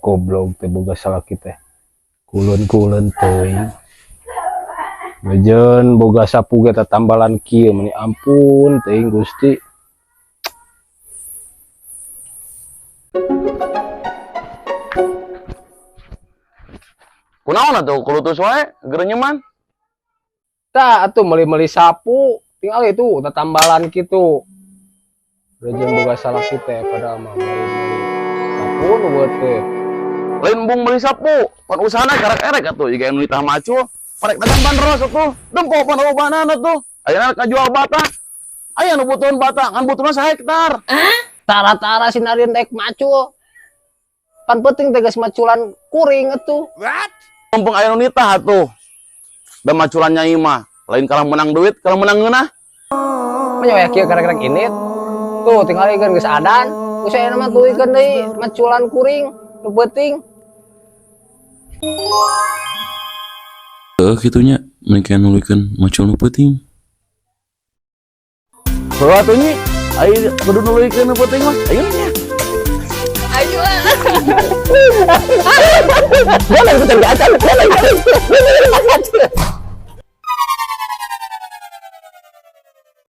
Goblok teh boga salaki teh. Kulon-kulon teuing. Mejen boga sapu ge tambalan kieu, meni ampun teuing Gusti. Kunaon atuh kulutus wae gerenyeman? Tah atuh meuli-meuli sapu, tinggal itu tatambalan kitu. Rejen boga salaki teh padahal mah meuli-meuli sapu nu buat teh. Lain embung meuli sapu, pan usahana karek-erek atuh jiga anu nitah macul, parek dagang bandros atuh, dempo pan obanana atuh. Ayeuna kajual bata. Aya nu butuhan bata, ngan butuhna sahektar. Tara-tara sinarin rek macul. Pan penting teh geus maculan kuring atuh. Mumpung aya nu nitah atuh. Da maculan nyai mah, lain kalah menang duit, kalah menang ngeunah. Manya we kieu karek-karek ini. Tuh tinggal ikan geus adan. Geus aya mah tuluykeun deui maculan kuring nu penting. Heuh kitu nya, mending kayak nuluykeun macul nu peuting. Heuh atuh nyi, ai kudu nuluykeun nu peuting mah. Ayo nya. Ayo. Boleh, betul, betul, betul.